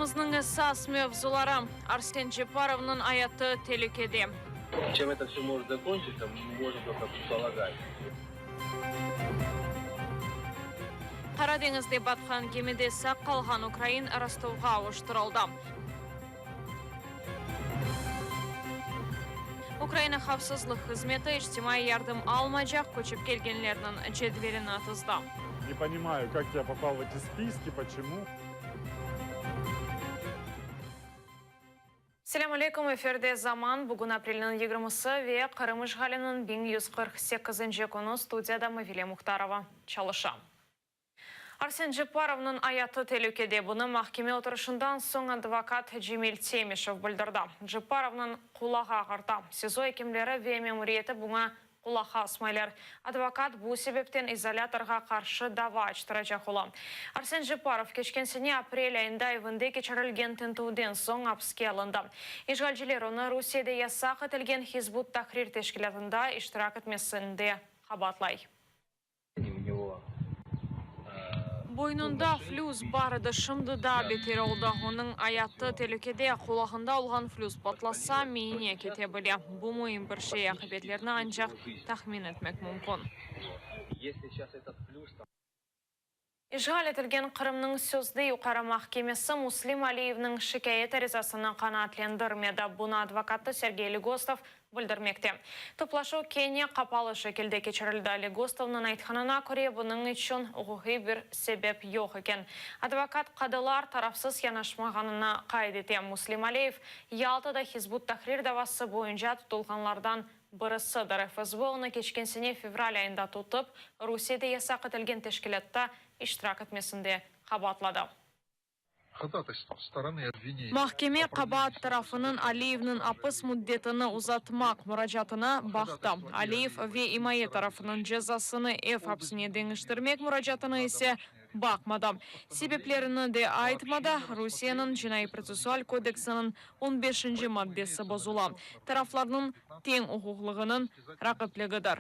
Bültenimizniñ esas mevzuları, Arsen Cepparovnıñ ayatı telükede. Чем это все может закончиться, мы можем только предполагать. Qara deñizde batqan gemide sağ qalğan ukrain Rostovğa avuştırıldı. Ukraina havfsızlıq hızmeti içtimaiy yardım almaycaq köçip kelgenlerniñ cedvelini tizdi. Ne ponimayu, kak ya popal v eti spiski, poçemu. Selâm aleyküm, efirde Zaman, bugün aprelniñ yigirmisi ve Qırım işğaliniñ 1148-nci künü, studiyada Mavile Muhtarova çalışa. Arsen Cepparovnıñ ayatı telükede, bunı mahkeme oturışından soñ advokat Cemil Temişev bildirdi. Cepparovnıñ qulağı ağırta, SİZO ekimleri ve memuriyeti buña qulaq asmaylar. Advokat bu sebepten izolâtorğa qarşı dava açtıracaq ola. Arsen Cepparov keçken sene aprel ayında evinde keçirilgen tintüvden soñ apiske alındı. İşğalciler onı Rusiyede yasaq etilgen Hizb ut-Tahrir teşkilâtında iştirak etmesinde qabaatlay. Boynunda flüs bar edi, şimdi daa beter oldı. Onıñ ayatı telükede, qulağında olğan flüs patlasa, miyine kete bile. Bu müim bir şey, aqibetlerni ancaq tahmin etmek mümkün. İşğal etilgen Qırımnıñ sözde Yuqarı mahkemesi Muslim Aliyevniñ şikâyet arizasını qanaatlendirmedi. Bunı advokatı Sergey Legostov bildirmekte. Toplaşuv kene qapalı şekilde keçirildi. Legostovnıñ aytqanına köre, bunıñ içün uquqiy bir sebep yoq eken. Advokat qadılar tarafsız yanaşmağanını qayd ete. Muslim Aliyev Yaltada Hizb ut-Tahrir davası boyunca tutulğanlardan birisidir. FSB onı keçken sene fevral ayında tutıp, Rusiyede yasaq etilgen teşkilâtta iştirak etmesinde qabaatladı. Mahkeme qabaat tarafınıñ Aliyevniñ apis müddetini uzatmaq muracaatını baqtı. Aliyev ve imaye tarafınıñ cezasını ev apsine deñiştirmek muracaatını ise baqmadı. Sebeplerini de aytmadı, Rusiyeniñ Cinaiy-protsessual kodeksiniñ on beşinci maddesi bozula, taraflarnıñ teñ uquqlığınıñ raqipligidir.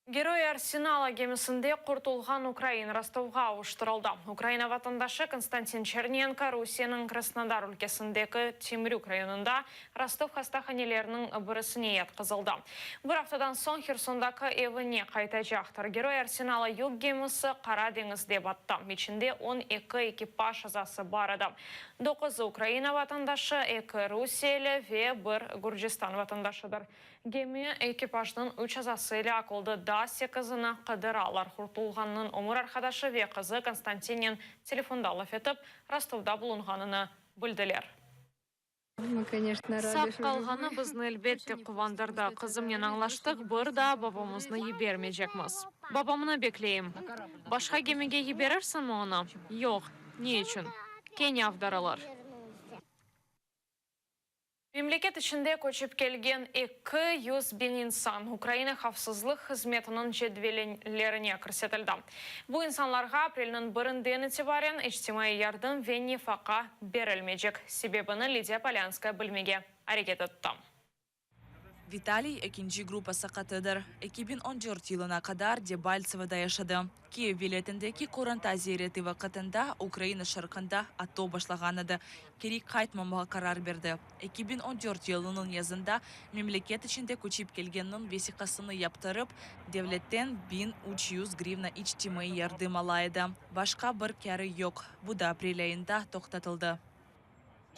Geroy Arsenala gemisinde qurtulğan ukrain Rostovğa avuştırıldı. Ukraina vatandaşı Konstantin Çernenko Rusiyeniñ Krasnodar ülkesindeki Temrük rayonında Rostov hastahaneleriniñ birisine yatqızıldı. Bir aftadan soñ Hersondaki evine qaytacaqtır. Geroy Arsenala yük gemisi Qara deñizde battı. İçinde 12 ekipaj azası bar edi. Doquzı Ukraina vatandaşı, eki rusiyeli ve bir Gürcistan vatandaşıdır. Gemi ekipajnıñ üç azası elâk oldı, daa sekizini qıdıralar. Qurtulğannıñ ömür arqadaşı ve qızı Konstantinnen telefonda laf etip, Rostovda bulunğanını bildiler. Sağ qalğanı bizni elbette quvandırdı. Qızımnen añlaştıq, bir daa babamıznı yibermeycekmiz. Babamnı bekleyim. Başqa gemige yiberirsiñmi onı? Yoq. Ne içün? Kene avdarılır. Memleket içinde köçip kelgen 200 biñ insan Ukraina havfsızlıq hızmetiniñ cedvellerine kirsetildi. Bu insanlarğa aprelniñ birinden itibaren içtimaiy yardım ve nefaqa berilmeycek. Sebebini Lidiya Polânskaya bilmege areket etti. Vitaliy ekinci gruppa saqatıdır. 2014 yılına qadar Debaltsevoda yaşadı. Kiyev vilâyetindeki qoranta ziyareti vaqtında Ukraina şarqında ATO başlağan edi. Keri qaytmamağa qarar berdi. 2014 yılınıñ yazında memleket içinde köçip kelgeniniñ vesiqasını yaptırıp, devletten 1300 grivna içtimaiy yardım ala edi. Başqa bir kârı yoq. Bu da aprel ayında toqtatıldı.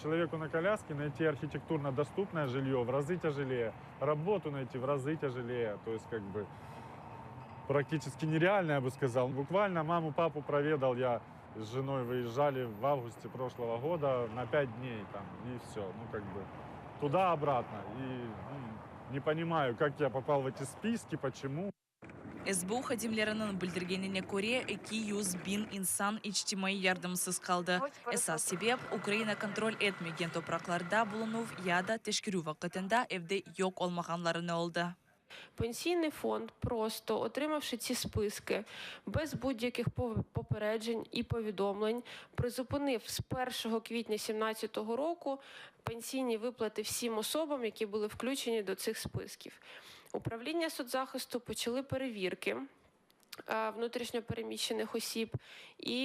Человеку на коляске найти архитектурно доступное жилье в разы тяжелее, работу найти в разы тяжелее, то есть как бы практически нереально, я бы сказал. Буквально маму, папу проведал я с женой, выезжали в августе прошлого года на 5 дней там, и все, ну как бы туда-обратно. И ну, не понимаю, как я попал в эти списки, почему. SBU hadimleriniñ bildirgenine köre, 200 biñ insan içtimaiy yardımsız qaldı. Esas sebep, Ukraina kontrol etmegen topraqlarda bulunuv ya da teşkerüv vaqtında evde yoq olmağanlarını oldı. Пенсійний фонд просто, отримавши ці списки, без будь-яких попереджень і повідомлень, призупинив з 1 квітня 2017 року пенсійні виплати всім особам, які були включені до цих списків. Управління соцзахисту почали перевірки. Внутрішньо переміщених осіб, і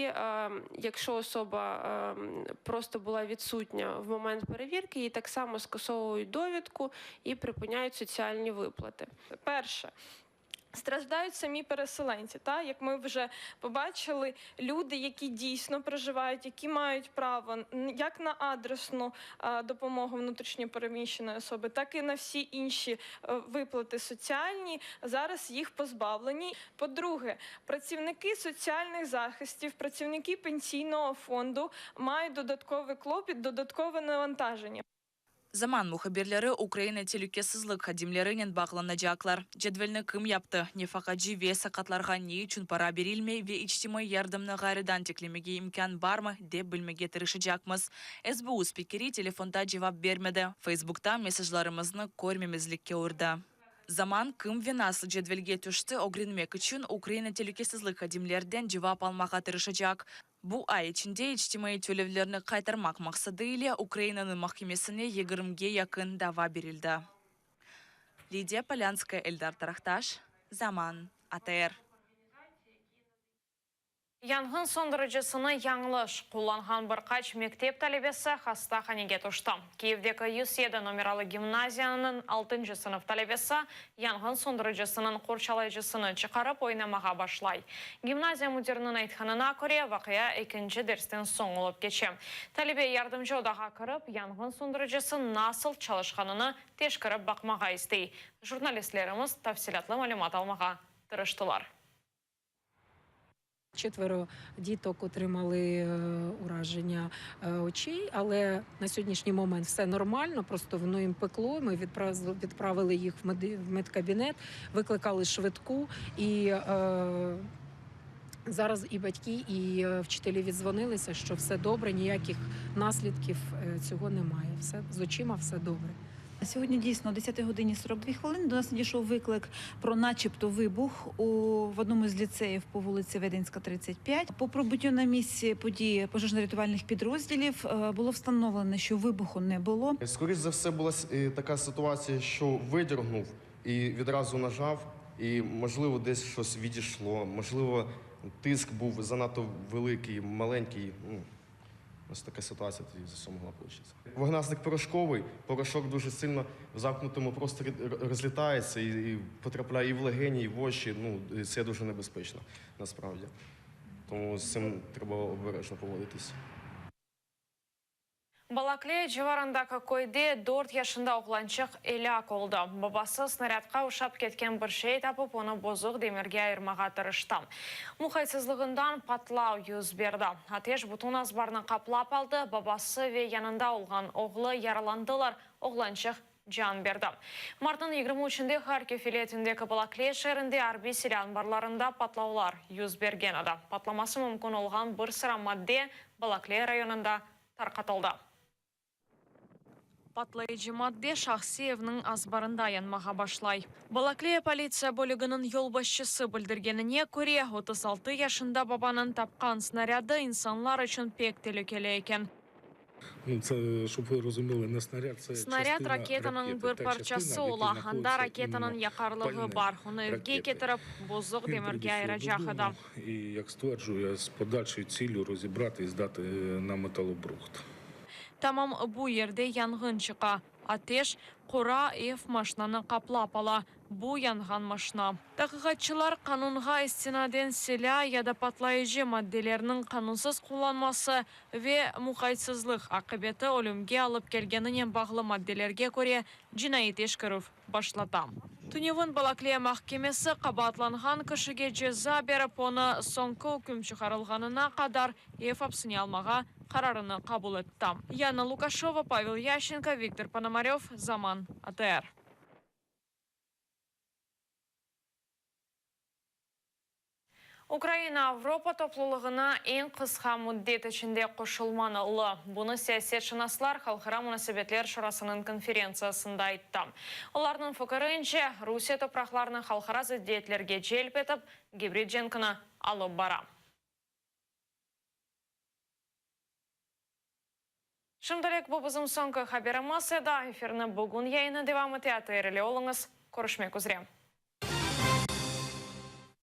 якщо особа просто була відсутня в момент перевірки, їй так само скасовують довідку і припиняють соціальні виплати. Перше. Страждають самі переселенці, та як ми вже побачили, люди, які дійсно проживають, які мають право як на адресну допомогу внутрішньо переміщеної особи, так і на всі інші виплати соціальні. Зараз їх позбавлені. По-друге, працівники соціальних захистів, працівники пенсійного фонду мають додатковий клопіт, додаткове навантаження. Zaman muhbirleri Ukraina telükesizlik hadimlerinen bağlanacaqlar. Cedvelni kim yaptı, nefaqacı ve saqatlarğa ne içün para berilmey ve içtimaiy yardımnı ğayrıdan tiklemege imkân barmı, dep bilmege tırışacaqmız. SBU spikeri telefonda cevap bermedi, Feysbukta mesajlarımıznı körmemezlikke urdı. Zaman kim ve nasıl cedvelge tüşti ögrenmek içün Ukraina telükesizlik hadimlerden cevap almağa tırışacaq. Bu ay içinde içtimaiy tölevlerni qaytarmaq maqsadı ile Ukrainanıñ mahkemesine yigirmige yaqın dava berildi. Lidiya Polânskaya, Eldar Tarahtaş, Zaman, ATR. Yanğın söndüricısını yañlış qullanğan bir qaç mektep talebesi hastahanege tüşti. Kiyevdeki 107 nomeralı gimnaziyanıñ altıncı sınıf talebesi yanğın söndüricısınıñ qorçalayıcısını çıqarıp oynamağa başlay. Gimnaziya müdiriniñ aytqanına köre, vaqia ekinci dersten soñ olıp keçe. Talebe yardımcı odağa kirip, yanğın söndüricisi nasıl çalışqanını teşkirip baqmağa istey. Jurnalistlerimiz tafsilâtlı malümat almağa tırıştılar. Четверо діток отримали ураження очей, але на сьогоднішній момент все нормально, просто воно їм пекло. Ми відправили їх в медкабінет, викликали швидку і зараз і батьки, і вчителі віддзвонилися, що все добре, ніяких наслідків цього немає. Все з очима все добре. Сьогодні дійсно о 10 годині 42 хвилини до нас надійшов виклик про начебто вибух в одному з ліцеїв по вулиці Веденська, 35. По прибуттю на місці події пожежно-рятувальних підрозділів було встановлено, що вибуху не було. Скоріше за все, була така ситуація, що видіргнув і відразу нажав, і, можливо, десь щось відійшло, можливо, тиск був занадто великий, маленький. Ну, ось така ситуація тоді за все могла получитися. Вогнегасник порошковий, порошок дуже сильно в замкнутому просторі розлітається і потрапляє і в легені, і в очі. Ну, і це дуже небезпечно насправді. Тому з цим треба обережно поводитись. Balakleya civarındaki köyde 4 yaşında oğlançıq elâk oldı. Babası snarâdqa oşap ketken bir şey tapıp, onı bozuq demirge ayırmağa tırıştı. Muqaytsızlığından patlav yüz berdi. Ateş bütün azbarnı qaplap aldı, babası ve yanında olğan oğlu yaralandılar, oğlançıq can berdi. Martnıñ 23-inde Harkiv vilâyetindeki Balakleya şeerinde arbiy silâ anbarlarında patlavlar yüz bergen edi. Patlaması mümkün olğan bir sıra madde Balakleya rayonında tarqatıldı. Patlayıcı madde şahsiy evniñ azbarında yanmağa başlay. Balakleya politsiya bölüginiñ yolbaşçısı bildirgenine köre, 36 yaşında babanıñ tapqan snarâdı insanlar içün pek telükeli eken. Ну, це, щоб ви розуміли, не снаряд, це Snarâd частина raketanıñ ракети. bir Та parçası частина, в якій ola. Anda знаходиться raketanıñ іменно yaqarlığı пальне bar. Onı evge ракети. ketirip, bozuq Він demirge привіз його ayıracaq edi. додому і, як стверджує, з подальшою ціллю розібрати і здати на металобрухт. Tamam bu yerde yanğın çıqa. Ateş qora, ev, maşnanı qaplap ala. Bu yanğan maşna. Taqiqatçılar qanunğa istinaden silâ ya da patlayıcı maddelerniñ qanunsız qullanması ve muqaytsızlıq aqibeti ölümge alıp kelgeninen bağlı maddelerge köre cinaiy teşkerüv başlata. Tünevin Balakleya mahkemesi qabaatlanğan kişige ceza berip, onı soñki üküm çıqarılğanına qadar ev apsine almağa qararını qabul etti. Yana Lukaşova, Pavel Ященко, Viktor Ponomarev, Zaman, ATR. Ukraina Avropa toplulığına eñ qısqa müddet içinde qoşulmalı. Bunı siyasetşınaslar Halqara munasebetler şurasınıñ konferentsiyasında ayttı. Olarnıñ fikirince, Rusiye topraqlarını halqara zıddiyetlerge celp etip, gibrid cenkini alıp bara. Şimdilik bu bizim soñki haberimiz edi. Efirni Bugün yayını devam ete. ATR ile oluñız. Körüşmek üzre.